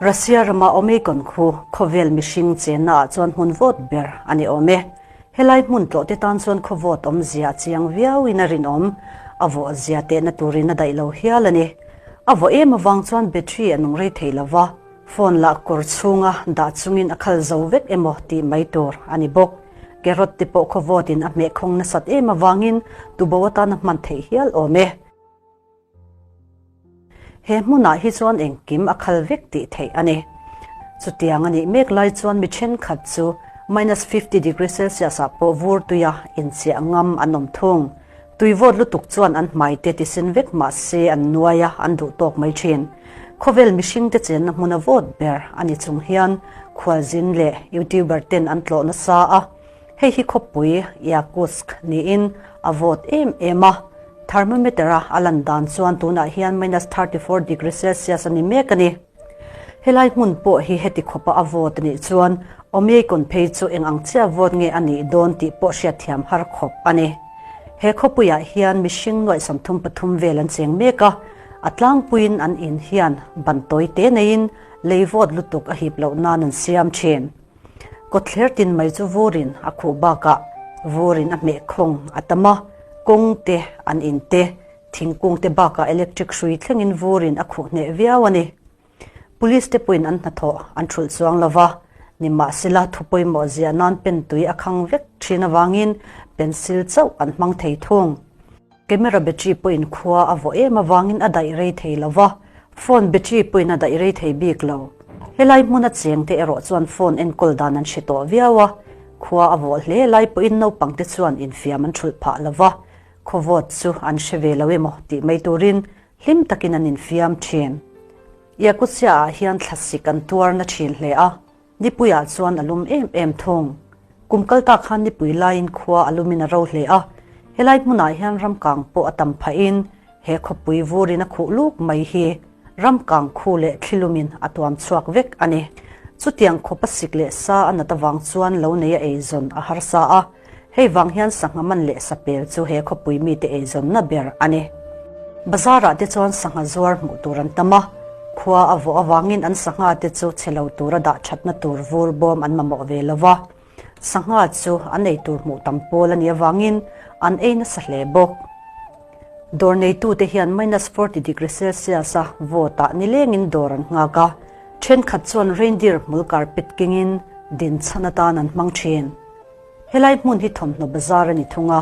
Russia rama Omicron khu khawvel mihring chenna ah chuan hmun vawt ber a ni awm e. Helai hmun tlawh te tan chuan khaw vawt awmzia a chiang viau in a rinawm. A vawh zia tehna turin a daih lo hial a ni. A vawh em avang chuan battery a nung rei thei lo va, phone lah kawr chhunga dah chungin a khal zo vek emaw tih mai tur a ni bawk. Carrot te pawh khaw vawtin a hmeh khawng nasat em avangin tubo atan a hman theih hial awm e. He hmunah hi chuan engkim a khal vek tih theih a ni. Chutiang a nih mek lai chuan mi thenkhat chu minus 50 degree Celsius ah pawh vur tuia inchiah ngam an awm thung. Tui vawt lutuk chuan an hmai te tisen vek mah se an nuai a, an duh tawk mai thin. Khawvel mihringte chenna hmuna vawt ber a ni chung hian khualzin leh YouTuber ten an tlawh nasa a. Hei hi khawpui Yakutsk niin a vawt em em a, thermometer a a lan dan chuan tunah hian minus 34 degree Celsius a ni mek a ni. Helai hmun pawh hi heti khawpa a vawt a nih chuan Omiekon phei chu eng ang chiah vawt nge a nih dawn tih pawh hriatthiam har khawp a ni. He khawpuiah hian mihring nuaih 33 vel an cheng mek a, a tlangpuiin an in hian ban tawi te neiin lei vawt lutuk a hip loh nan an siam thin. Kawtthler tin mai chu vurin a khuh bakah vurin a hmeh khawng a tam a, kawng te, an in te, thingkung te bakah electric hrui thlengin vurin a khuh hneh viau a ni. Police te pawhin an hnathawh an thulh chuang lo va, nimahsela thu pawimawh ziah nan pen tui a khang vek thin avangin pencil chauh an hmang thei thung. Camera battery pawhin khua a vawh em avangin a daih rei thei lo va, phone battery pawhin a daih rei thei bik lo. Helai hmuna cheng te erawh chuan phone enkawl dan an hre tawh viau a, khua a vawh hle lai pawhin naupang te chuan infiam an thulh phah lo va, khaw vawt chu an hre ve lo emaw tih mai turin hlim takin an infiam thin. Yakutsia ah hian thlasik an tuar na thin hle a, Nipuiah chuan a lum em em thung. Kum kal tak khan nipui laiin khua a lumin a ro hle a, helai hmunah hian ramkang pawh a tam phahin he khawpui vurin a khuh luk mai hi ramkang khu leh thlilumin a tuam chhuak vek a ni. Chutiang khawpa sik leh sa a nat avang chuan lo neia eizawn a harsa a, Hei vang hian sangha man leh sapel chu he khawpui mite eizawnna ber a ni. Bazar-ah te chuan sangha zuar hmuh tur an tam a, khua a vawh avangin an sangha te chu chhe lo tura dah thatna tur vur bawm an mamawh ve lo va. Sangha chu an ei tur hmuh tam pawl a nih avangin an ei nasa hle bawk. Dawr neitute hian minus 40 degree Celsius-a vawtah nilengin dawr an nghak a, thenkhat chuan reindeer hmul carpet kengin dinchhan atan an hmang thin. Helai hmun hi thawmhnaw bazar a ni thung a,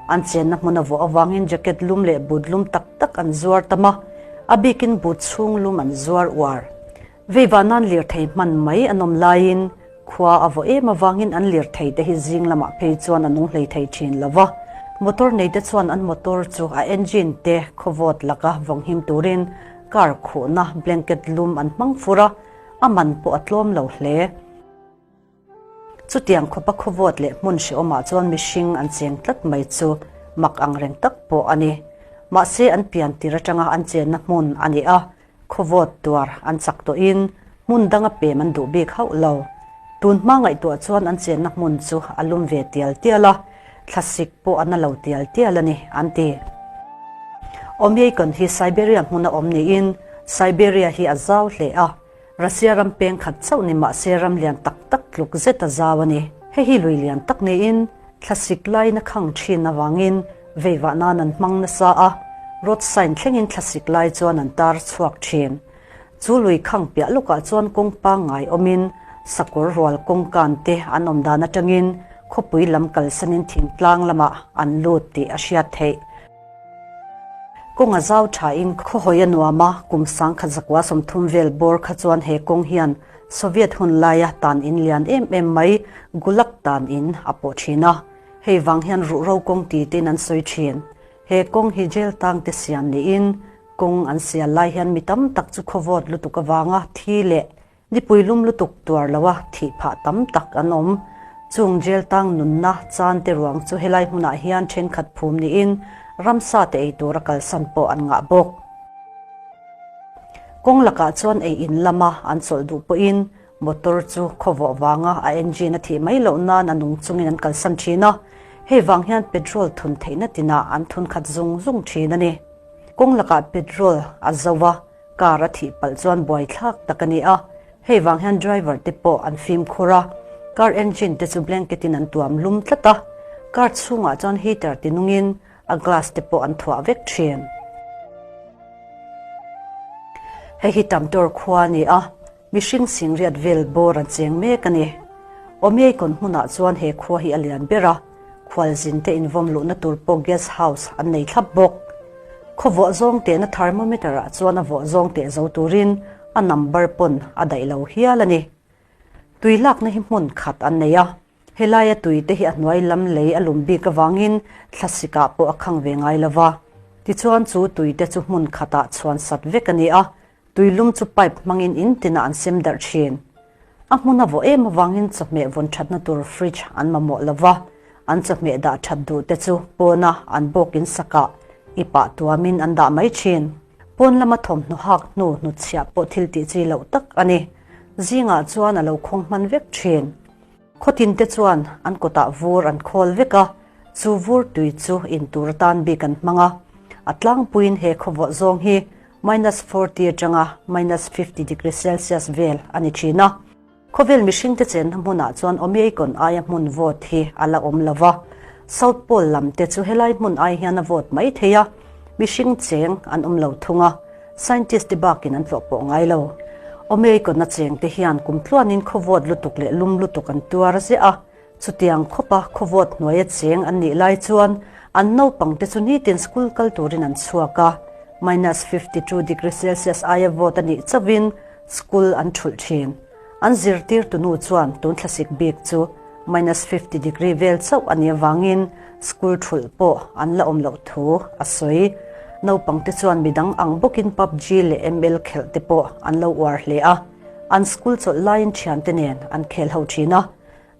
an chenna hmun a vawh avangin jacket lum leh boot lum tak tak an zuar tam a, a bikin boot chhung lum an zuar uar. Veiva nan lirthei hman mai an awm laiin khua a vawh em avangin an lirthei te hi zing lamah phei chuan a nung hlei thei thin lo va, motor nei te chuan an motor chu a engine te khawvawt laka vawnghim turin car khuhna blanket lum an hmang fur a, a man pawh a tlawm lo hle. Chutiang khawpa khawvawt leh hmun hrehawmah chuan mihring an cheng tlat mai chu mak ang reng tak pawh a ni. Mahse an pian tir atanga an chenna hmun a ni a, khawvawt tuar an chak tawhin hmun danga pem an duh bik hauh lo. Tun hma ngaihtuah chuan an chenna hmun chu a lum ve tial tial a, thlasik pawh a na lo tial tial a ni, an ti. Omiekon hi Siberia hmuna awm niin Siberia hi a zau hle a, Russia ram peng khat chauh ni mahse ram lian tak tak tluk zet a zau a ni. Hei hi lui lian tak niin thlasik laiin a khang thin avangin veivah nan an hmang nasa a, road sign thlengin thlasik lai chuan an tar chhuak thin. Chu lui khang piah lawkah chuan kawng pangngai awmin sakawr rual kawngkan te an awm dan atangin khawpui lam kalsanin thingtlang lamah an lut tih a hriat theih. Kawng a zau thain khawhawi a nuam a, kum 1130 vel bawr kha chuan he kawng hian Soviet hun laia tan in lian em em mai Gulag tan in a pawh thin a. Hei vang hian ruhro kawng ti tein an sawi thin. He kawng hi jail tang te siam niin kawng an sial lai hian mi tam tak chu khawvawt lutuk avanga thi leh Nipui lum lutuk tuar loa thih phah tam tak an awm. Chung jail tang nunna chan te ruang chu helai hmunah hian thenkhat phum niin ramsa te ei tura kalsan pawh an ngah bawk. Kawng lakah chuan ei in lama an chawlh duh pawhin motor chu khawvawh vanga a engine a thih mai loh nan a nung chungin an kalsan thin a, hei vang hian petrol thun theihna tinah an thun khat zung zung thin a ni. Kawng lakah petrol a zo a. Car a thih palh chuan buaithlak tak a ni a. Hei vang hian driver te pawh an fimkhur a, car engine te chu blanket in an tuam lum tlat a, car chhungah chuan heater ti nungin a glass te pawh an thuah vek thin. Hei hi Tamtor khua a ni a, mihring singriat vel bawr an cheng mek a ni. Awmiaikawn hmunah chuan he khua hi a lian ber a, khualzin te invawm luhna tur pawh guest house an nei thlap bawk. Khaw vawh zawng tehna thermometer ah chuan a vawh zawng teh zo turin a number pawn a daih lo hial a ni. Tui lakna hi hmun khat an nei a, helaia tui te hi a hnuai lam lei a lum bik avangin thlasikah pawh a khang ve ngai lo va. Tichuan chu tui te chu hmun khatah chhuan sat vek a ni a, tui lum chu pipe hmangin in tinah an sem darh thin. A hmun a vawh em avangin chawhmeh vawn thatna tur fridge an mamawh lo va, an chawhmeh dah that duh te chu pawna an bawk in sakah i pah tuamin an dah mai thin. Pawn lama thawmhnaw hak hnu hnutchhiah pawh thil tih chi loh tak a ni. Zingah chuan a lo khawng hman vek thin. Khawtin te chuan an kawtah vur an khawl vek a, chu vur tui chu in tur atan bik an hmang a. A tlangpuiin he khawvawh zawng hi minus 40 atanga minus 50 degree celsius vel a ni thin a. Khawvel mihringte chenna hmunah chuan Omeikon aia hmun vawt hi a la awm lo va, South Pole lam te chu helai hmun ai hian a vawt mai thei a, mihring cheng an awm lo thung a, scientist te bakin an tlawh pawh ngai lo. Omeikon-a chengte hian kum tluanin khaw vawt lutuk leh lum lutuk an tuar ziah a, chutiang khawpa khaw vawt hnuaia cheng an nih lai chuan an naupangte chu nitin school kal turin an chhuak a, minus 52 degree celsius aia vawt a nih chauhin School an thulh thin. An zirtirtu nu chuan tun thlasik bik chu minus 50 degree vel chauh a nih avangin school thulh pawh an la awm loh thu a sawi. Naupangte chuan midang ang bawkin PUBG leh ML khelh te pawh an lo uar hle a, an school chawlh laiin thiante nen an khel ho thin a.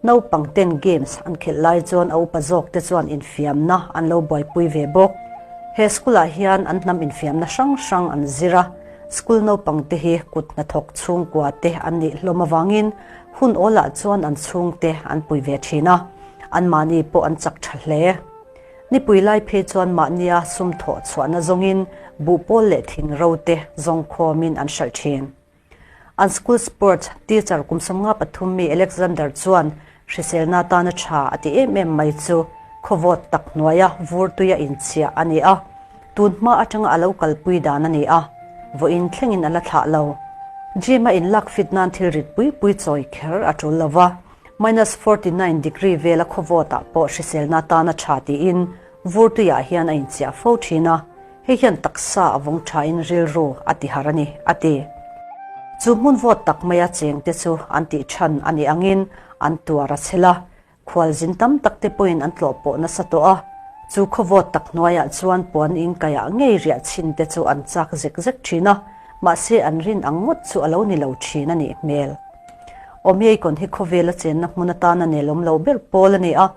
Naupang ten games an khelh lai chuan a upa zawk te chuan infiamna an lo buaipui ve bawk. He school ah hian an hnam infiamna hrang hrang an zir a, school naupang te hi kut hnathawk chhungkua te an nih hlawm avangin hun awl ah chuan an chhungte an pui ve thin a, anmahni pawh an chak tha hle. Nipui lai phei chuan mahnia sum thawh chhuahna zawngin buhpawl leh thingro te zawngkhawmin an hralh thin. An school sports teacher kum 53 mi Alexander chuan hriselna atana tha a ti em em mai chu khawvawt tak hnuaia vur tuia inchhiah a ni a, tun hma atanga a lo kalpui dan a ni a, vawiin thlengin a la thlah lo. Gym a inlak fit nan thil rit pui pui chawi kher a tul lo va, minus 49 degree vela khawvawtah pawh hriselna atana tha tiin vur tuiah hian a inchiah fo thin a. Hei hian taksa a vawng thain rilru a ti har a ni, a ti. Chu hmun vawt tak maia chengte chu an tih chhan a nih angin an tuar a chhel a, khualzin tam tak te pawhin an tlawh pawh nasa tawh a. Chu khaw vawt tak hnuaiah chuan puan in kaiah ngei riah chhin te chu an chak zek zek thin a, mahse an rin ang ngawt chu a lo ni lo thin a nih hmel. Awmiaikawn hi khawvela chenna hmun atana nelawm lo ber pawl a ni a,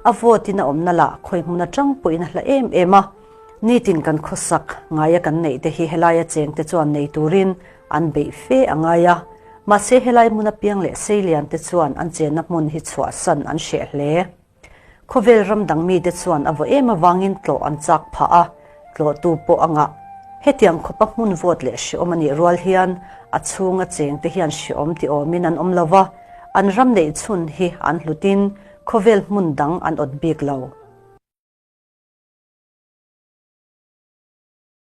a vawtin a awmna lah khawi hmun atang pawhin a hla em em a. Nitin kan khawsak ngaia kan neih te hi helaia chengte chuan nei turin an beih fe a ngai a, mahse helai hmun apiang leh seilian te chuan an chenna hmun hi chhuahsan an hreh hle. Khawvel ram dang mite chuan a vaw em avangin tlawh an chak phah a, tlawhtu pawh a ngah. Hetiang khawpa hmun vawt leh hreawm a nih rual hian a chhunga chengte hian hreawm ti awmin an awm lo va, an ram neih chhun hi an hlutin khawvel hmun dang an awt bik lo.